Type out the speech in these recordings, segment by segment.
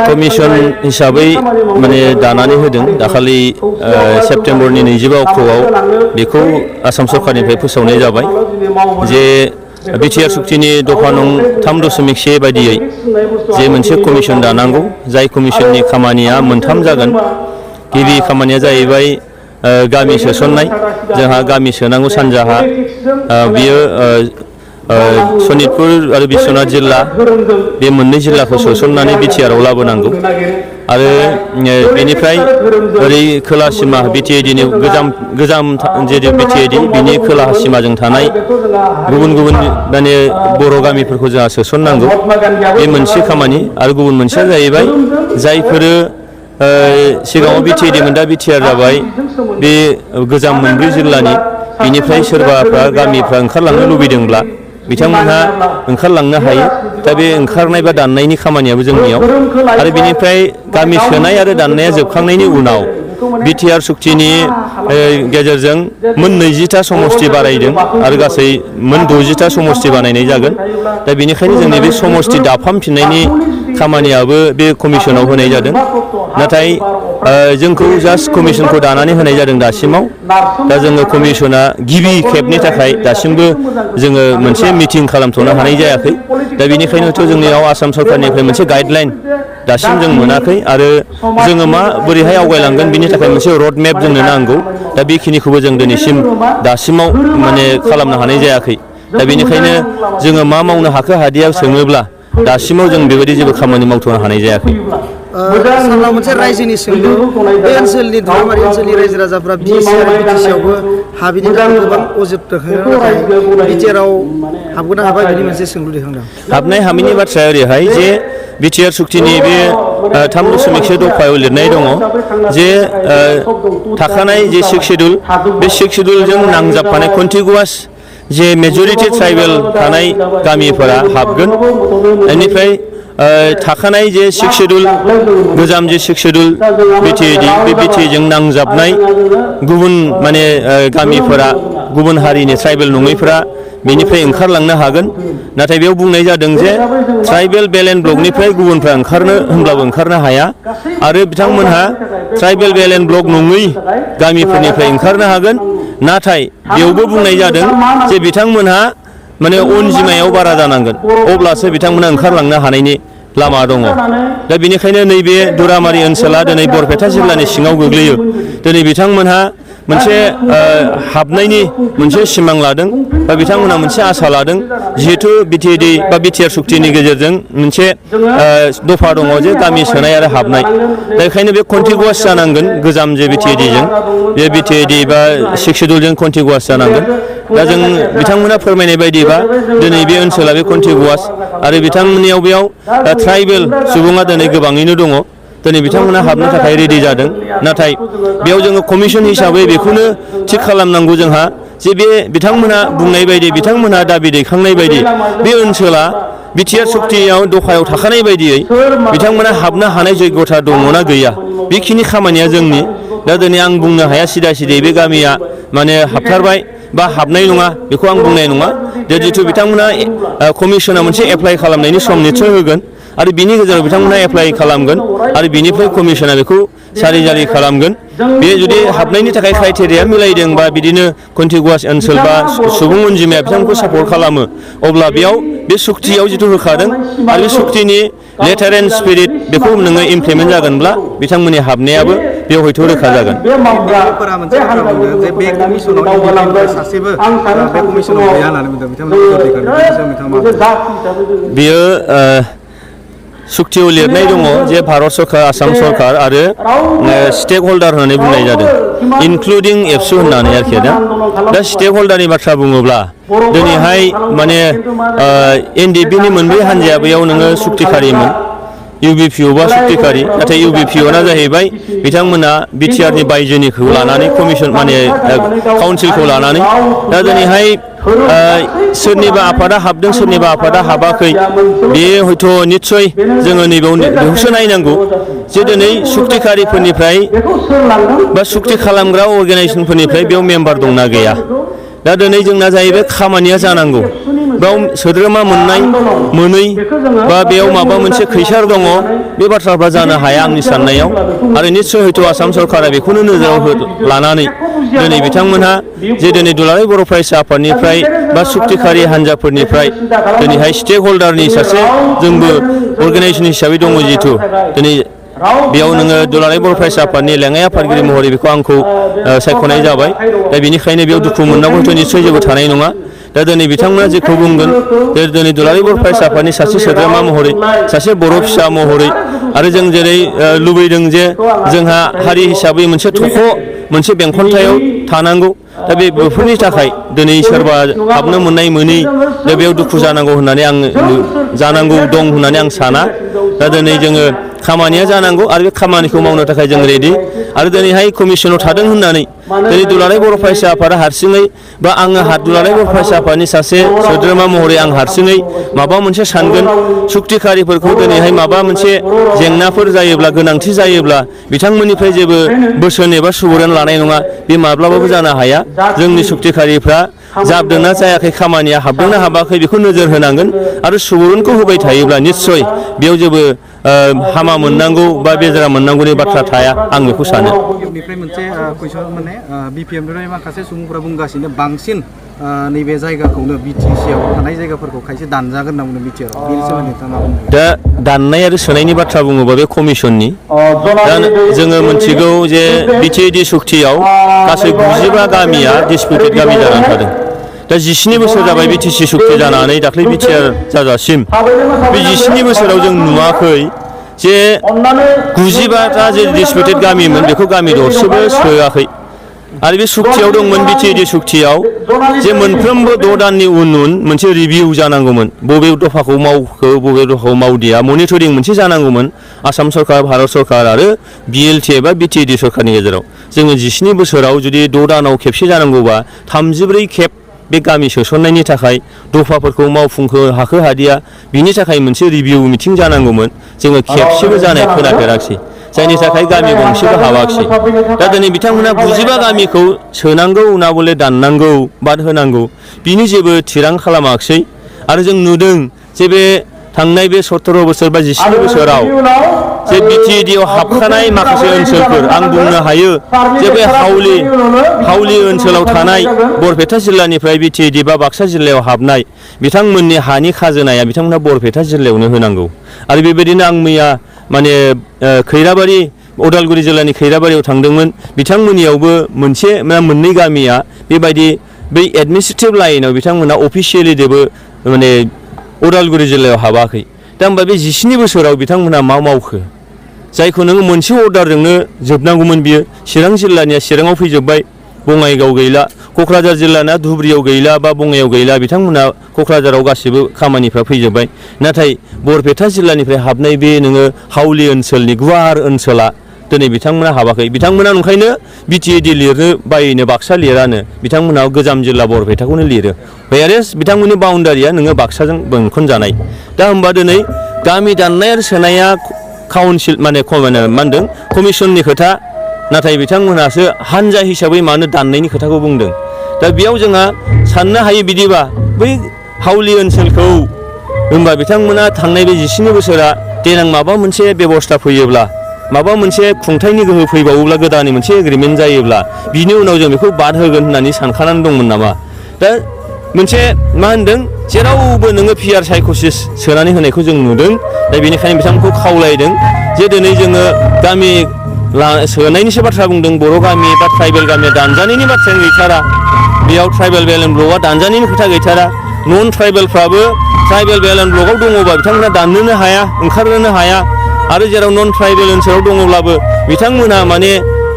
Commission हिसाबै माने दानानै होदों दाखालि सेप्टेम्बरनि 22 अक्ट'आव बेखौ आसाम सरकारनिफ्राय फोसावनाय जाबाय जे बिटिआर सुक्तिनि दफा नं 3.1 बायदियै जे मोनसे कमिशन दानांगौ जाय कमिशननि खामानिया मोनथाम जागोन। गिबि खामानिया जाहैबाय गामि सोसननाय जोंहा गामि सोनांगौ सानजाहा बियो सनितपुर आरो बिश्वनाथ जिल्ला बे मोननै जिल्लाखौ सोसननानै बिटिआरआव लाबोनांगौ आरो बेनिफ्राय ओरै खोला सिमा बिटिएडिनि गोजाम जे बिटिएडि बिनि खोला सिमाजों थानाय गुबुन गुबुन माने बर' गामिफोरखौ जोंहा सोसननांगौ बे मोनसे खामानि आरो गुबुन मोनसेया जाहैबाय जायफोरो सिगाङाव बिटिएडिमोन दा बिटिआर जाबाय बे गोजाम मोनब्रै जिल्लानि बिनिफ्राय सोरबाफ्रा गामिफ्रा ओंखारलांनो लुबैदोंब्ला बिथांमोनहा ओंखारलांनो हायो दा बे ओंखारनाय बा दाननायनि खामानियाबो जोंनियाव आरो बेनिफ्राय गामि सोनाय आरो दाननाया जोबखांनायनि उनाव बिटिआर सुक्तिनि गेजेरजों मोन 20टा समष्टि बारायदों आरो गासै मोन 60टा समष्टि बानायनाय जागोन दा बेनिखायनो जोंनि बे समष्टि दाफामफिननायनि खामानियाबो बे कमिशनाव होनाय जादों नाथाय जोंखौ जास्ट कमिशनखौ दानानै होनाय जादों दासिमाव दा जोङो कमिशना गिबि खेबनि थाखाय दासिमबो जोङो मोनसे मिटिं खालामथ'नो हानाय जायाखै दा बेनिखायनोथ' जोंनियाव आसाम सरकारनिफ्राय मोनसे गाइडलाइन दासिम जों मोनाखै आरो जोङो मा बोरैहाय आवगायलांगोन बिनि थाखाय मोनसे रड मेप जोंनो नांगौ दा बेखिनिखौबो जों दिनैसिम दासिमाव माने खालामनो हानाय जायाखै दा बेनिखायनो जोङो मा मावनो हाखो हादिया सोङोब्ला दासिमाव जों बेबायदि जेबो खामानि मावथ'नो हानाय जायाखै। सारनाव मोनसे रायजोनि सोंलु बे ओनसोलनि धुलाबारि ओनसोलनि रायजो राजाफ्रा बिटिसिआवबो हाबिनि गोबां अजद नाथाय बिटिआरआव हाबगोन ना हाबा बिनि मोनसे सोंलु दैखांदों। हाबनाय हामिनि बाथ्राया ओरैहाय जे बिटिआर सुक्तिनि बे 3.1 दफायाव लिरनाय दङ जे थाखानाय जे 6 शेड्युल बे 6 शेड्युलजों नांजाबफानाय कन्टिगुवास जे मेजरिटि ट्राइबेल थानाय गामिफोरा हाबगोन बेनिफ्राय थाखानाय जे 6 शेड्युल गोजाम जे 6 शेड्युल बिटिएडि बे बिटिएजों नांजाबनाय गुबुन माने गामिफोरा गुबुन हारिनि ट्राइबेल नङैफोरा बेनिफ्राय ओंखारलांनो हागोन नाथाय बेयाव बुंनाय जादों जे ट्राइबेल बेलेन्ड ब्लकनिफ्राय गुबुनफ्रा ओंखारनो होनब्लाबो ओंखारनो हाया आरो बिथांमोनहा ट्राइबेल बेलेन्ड ब्लक नङै गामिफोरनिफ्राय ओंखारनो हागोन नाथाय बेयावबो बुंनाय जादों जे बिथांमोनहा माने अनजिमायाव बारा जानांगोन अब्लासो बिथांमोना ओंखारलांनो हानायनि लामा दङ दा बेनिखायनो नैबे दुरामारि ओनसोला दिनै बरपेटा जिल्लानि सिङाव गोग्लैयो दिनै बिथांमोनहा मोनसे हाबनायनि मोनसे सिमां लादों बा बिथांमोनहा मोनसे आसा लादों जिहेथु बिटिएडि बा बिटिआर सुक्तिनि गेजेरजों मोनसे दफा दङ जे गामि सोनाय आरो हाबनाय दा बेखायनो बे कन्टिगुवास जानांगोन गोजाम जे बिटिएडिजों बे बिटिएडि बा 6 शेड्युलजों कन्टिगुवास जानांगोन दा जों बिथांमोना फोरमायनाय बायदिबा दिनै बे ओनसोला बे कन्टिगुवास आरो बिथांमोननियाव बेयाव ट्राइबेल सुबुङा दिनै गोबाङैनो दङ दिनै बिथांमोना हाबनो थाखाय रेडि जादों नाथाय बेयाव जोङो कमिशन हिसाबै बेखौनो थिग खालामनांगौ जोंहा जे बे बिथांमोना बुंनाय बायदि बिथांमोना दाबि दैखांनाय बायदि बे ओनसोला बिटिआर सुक्तियाव दफायाव थाखानाय बायदियै बिथांमोना हाबनो हानाय जग्यता दङना गैया बेखिनि खामानिया जोंनि दा दिनै आं बुंनो हाया सिदा सिदायै बे गामिया माने हाबथारबाय बा हाबनाय नङा बेखौ आं बुंनाय नङा जिहेतु बिथांमोना कमिशना मोनसे एप्लाइ खालामनायनि सम निस्सय होगोन आरो बिनि गेजेराव बिथांमोना एप्लाइ खालामगोन आरो बिनिफ्राय कमिशना बेखौ सारि जारि खालामगोन बे जुदि हाबनायनि थाखाय क्राइटेरिया मिलायदों बा बिदिनो कन्टिगुवास ओनसोल बा सुबुं अनजिमाया बिथांमोनखौ सापर्ट खालामो अब्ला बेयाव बे सुक्तियाव जिथु होखादों आरो बे सुक्तिनि लेटार एन्ड स्पिरिट बेखौ नोङो इमप्लिमेन्ट जागोनब्ला बिथांमोननि हाबनायाबो बेयाव हयथ' रोखा जागोन। बेयो सुक्तियाव लिरनाय दङ जे भारत सरकार आसाम सरकार आरो स्टेक हल्डार होननानै बुंनाय जादों इनक्लुडिं एबसु होननानै आरोखि दा स्टेक हल्डारनि बाथ्रा बुङोब्ला दिनैहाय माने एनडिएफबिनि मोनब्रै हान्जाया बेयाव नोङो सुक्तिखारिमोन इउबिपिअ बा सुक्तिखारि नाथाय इउबिपिअना जाहैबाय बिथांमोना बिटिआरनि बायजोनिखौ लानानै कमिशन माने काउन्सिलखौ लानानै दा दिनैहाय सोरनिबा आफादा हाबदों सोरनिबा आफादा हाबाखै बे हयथ' निस्सय जोङो नैबेयाव बेखौसो नायनांगौ जे दिनै सुक्तिखारिफोरनिफ्राय बा सुक्ति खालामग्रा अर्गानाइजेसनफोरनिफ्राय बेयाव मेम्बार दंना गैया दा दिनै जोंना जाहैबाय खामानिया जानांगौ बेयाव सोद्रोमा मोननाय मोनै बा बेयाव माबा मोनसे खैसार दङ बे बाथ्राफ्रा जानो हाया आंनि साननायाव आरो निस्सय हयथ' आसाम सरकारा बेखौनो नोजोराव लानानै दिनै बिथांमोनहा जे दिनै दुलाराय बर' फरायसा आफादनिफ्राय बा सुक्तिखारि हान्जाफोरनिफ्राय दिनैहाय स्टेक हल्डारनि सासे जोंबो अर्गानाइजेसन हिसाबै दङ जिहेथु दिनै बेयाव नोङो दुलाराय बर' फरायसा आफादनि लेङाइ आफादगिरि महरै बेखौ आंखौ सायख'नाय जाबाय दा बेनिखायनो बेयाव दुखु मोननांगौ हयथ' निस्सय जेबो थानाय नङा दा दिनै बिथांमोना जेखौ बुंगोन दिनै दुलाराय बर' फरायसा आफादनि सासे सोद्रोमा महरै सासे बर' फिसा महरै आरो जों जेरै लुबैदों जे जोंहा हारि हिसाबै मोनसे थख' मोनसे बेंखनथायाव थानांगौ दा बेफोरनि थाखाय दिनै सोरबा हाबनो मोननाय मोनै दा बेयाव दुखु जानांगौ होननानै आं जानांगौ दं होननानै आं साना दा दिनै जोङो खामानिया जानांगौ आरो बे खामानिखौ मावनो थाखाय जों रेडि आरो दिनैहाय कमिसनाव थादों होननानै दिनै दुलाराय बर' फरायसा आफादा हारसिङै बा आङो दुलाराय बर' फरायसा आफादनि सासे सोद्रोमा महरै आं हारसिङै माबा मोनसे सानगोन सुक्तिखारिफोरखौ दिनैहाय माबा मोनसे जेंनाफोर जायोब्ला गोनांथि जायोब्ला बिथांमोननिफ्राय जेबो बोसोन एबा सुबुरुन लानाय नङा बे माब्लाबाबो जानो हाया जोंनि सुक्तिखारिफ्रा जाबदोंना जायाखै खामानिया हाबदोंना हाबाखै बेखौ नोजोर होनांगोन आरो सुबुरुनखौ होबाय थायोब्ला निस्सय बेयाव जेबो हामा मोननांगौ बा बेजारा मोननांगौनि बाथ्रा थाया आं बेखौ सानो बेनिफ्राय मोनसे कुइसन माने बिपिएमनिफ्राय माखासे सुबुंफोरा बुंगासिनो बांसिन नैबे जायगाखौनो बिटिसिआव थानाय जायगाफोरखौ खायसे दानजागोन होनना बुंदों बिटिआर बेनि सोमोन्दै नोंथाङा बुंदों दा दाननाय आरो सोनायनि बाथ्रा बुङोबा बे कमिसननि दा जोङो मिथिगौ जे बिटिएडि सुक्तियाव गासै 95 गामिया डिसपिउटेड गामि जानानै थादों दा 17 बोसोर जाबाय बिटिसि सुक्ति जानानै दाख्लै बिटिआर जाजासिम बे 17 बोसोराव जों नुवाखै जे 95टा जे डिसपिउटेड गामिमोन बेखौ गामि दरसेबो सोआखै आरो बे सुक्तियाव दंमोन बिटिएडि सुक्तियाव जे मोनफ्रोमबो 6 दाननि उन मोनसे रिभिउ जानांगौमोन बबे दफाखौ मावखो बबे दफाखौ मावदिया मनिटरिं मोनसे जानांगौमोन आसाम सरकार भारत सरकार आरो बिएलटि एबा बिटिएडि सरकारनि गेजेराव जोङो 17 बोसोराव जुदि 6 दानाव खेबसे जानांगौबा 34 खेब बे गामि सोसननायनि थाखाय दफाफोरखौ मावफुंखो हाखो हादिया बिनि थाखाय मोनसे रिभिउ मिटिं जानांगौमोन जोङो खेबसेबो जानाय खोनाफेराखिसै जायनि थाखाय गामि गंसेबो हाबाखिसै दा दिनै बिथांमोना 95 गामिखौ सोनांगौ ना बले दाननांगौ बाद होनांगौ बिनि जेबो थिरां खालामाखिसै आरो जों नुदों जे बे थांनाय बे 17 बोसोर बा 17 बोसोराव जे बिटिएडिआव हाबखानाय माखासे ओनसोलफोर आं बुंनो हायो जे बे हावलि ओनसोलाव थानाय बरपेटा जिल्लानिफ्राय बिटिएडि बा बाक्सा जिल्लायाव हाबनाय बिथांमोननि हानि खाजोनाया बिथांमोना बरपेटा जिल्लायावनो होनांगौ आरो बेबायदिनो आं मैया माने खैराबारि उदालगुरि जिल्लानि खैराबारियाव थांदोंमोन बिथांमोननियावबो मोननै गामिया बेबायदि बै एडमिनिस्ट्रेटिभ लाइनाव बिथांमोना अफिसियेलि जेबो माने उदालगुरि जिल्लायाव हाबाखै दा होमबा बे 17 बोसोराव बिथांमोना मा मावखो जायखौ नोङो मोनसे अर्डारजोंनो जोबनांगौमोन बियो चिरां जिल्लानिया चिराङाव फैजोब्बाय बङाइगाव गैला क'क्राझार जिल्लाना धुबुरियाव गैला बा बङाइयाव गैला बिथांमोना क'क्राझाराव गासिबो खामानिफ्रा फैजोब्बाय नाथाय बरपेटा जिल्लानिफ्राय हाबनाय बे नोङो हावलि ओनसोलनि गुवार ओनसोला दिनै बिथांमोना हाबाखै बिथांमोना ओंखायनो बिटिएडि लिरनो बायनो बाक्सा लिरानो बिथांमोना गोजाम जिल्ला बरपेटाखौनो लिरो व्हेयारेस बिथांमोननि बाउन्डारिया नोङो बाक्साजों बेंखनजानाय दा होमबा दिनै गामि दाननाय आरो सोनाया काउन्सिल माने मा होनदों कमिसननि खोथा नाथाय बिथांमोनासो हानजा हिसाबै मानो दाननायनि खोथाखौ बुंदों दा बेयाव जोंहा साननो हायो बिदिबा बै हावलि ओनसोलखौ होमबा बिथांमोना थांनाय बे 17 बोसोरा देनां माबा मोनसे बेबस्था फैयोब्ला माबा मोनसे खुंथायनि गोहो फैबावोब्ला गोदानै मोनसे एग्रिमेन्ट जायोब्ला बिनि उनाव जों बेखौ बाद होगोन होननानै सानखानानै दंमोन नामा दा मोनसे मा होनदों जेरावबो नोङो पिआर साइक'सिस सोनानै होनायखौ जों नुदों दा बेनिखायनो बिथांमोनखौ खावलायदों जे दिनै जोङो गामि सोनायनिसो बाथ्रा बुंदों बर' गामि बा ट्राइबेल गामिया दानजानायनि बाथ्रायानो गैथारा बेयाव ट्राइबेल बेलेन्स ब्लकआ दानजानायनि खोथा गैथारा नन ट्राइबेलफ्राबो ट्राइबेल बेलेन्स ब्लकआव दङबा बिथांमोना दाननोनो हाया ओंखारनोनो हाया आरो जेराव नन ट्राइबेल ओनसोलाव दङब्लाबो बिथांमोना माने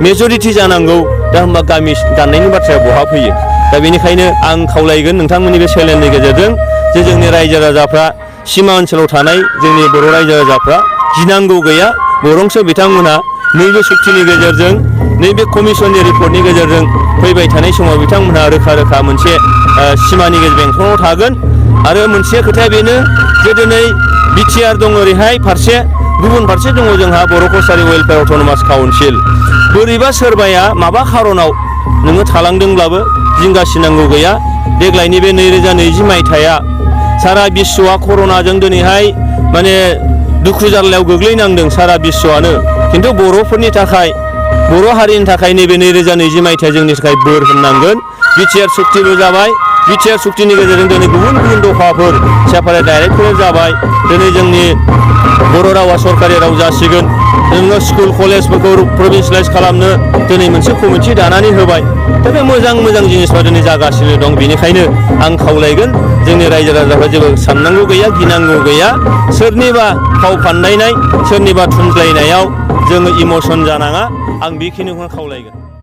मेजरिटि जानांगौ दा होमबा गामि दाननायनि बाथ्राया बहा फैयो दा बेनिखायनो आं खावलायगोन नोंथांमोननि बे चेनेलनि गेजेरजों जे जोंनि रायजो राजाफ्रा सिमा ओनसोलाव थानाय जोंनि बर' रायजो राजाफ्रा गिनांगौ गैया बरंसो बिथांमोना नैबे सुक्तिनि गेजेरजों नैबे कमिसननि रिपर्टनि गेजेरजों फैबाय थानाय समाव बिथांमोनहा रोखा रोखा मोनसे सिमानि बेंखनाव थागोन आरो मोनसे खोथाया बेनो जे दिनै बिटिआर दङ ओरैहाय फारसे गुबुन फारसे दङ जोंहा बर' कसारि वेलफेयार अट'नमास काउन्सिल बोरैबा सोरबाया माबा खारनाव नोङो थालांदोंब्लाबो जिंगासिनांगौ गैया देग्लायनि बे 2020 मायथाइया सारा बिश्वआ कर'नाजों दिनैहाय माने दुखु जारलायाव गोग्लैनांदों सारा बिश्वआनो खिन्थु बर'फोरनि थाखाय बर' हारिनि थाखाय नैबे 2020 मायथाइया जोंनि थाखाय बोर होननांगोन बिटिआर सुक्तिबो जाबाय बिटिआर सुक्तिनि गेजेरजों दिनै गुबुन गुबुन दफाफोर सेपारेट डाइरेक्टफोर जाबाय दिनै जोंनि बर' रावा सरकारि राव जासिगोन जोङो स्कुल कलेजफोरखौ प्रभिन्सियेलाइज खालामनो दिनै मोनसे कमिटि दानानै होबाय दा बे मोजां मोजां जिनिसफ्रा दिनै जागासिनो दं बेनिखायनो आं खावलायगोन जोंनि रायजो राजाफ्रा जेबो साननांगौ गैया गिनांगौ गैया सोरनिबा फाव फान्दायनाय सोरनिबा थुनज्लायनायाव जोङो इमसन जानाङा आं बेखिनिखौनो खावलायगोन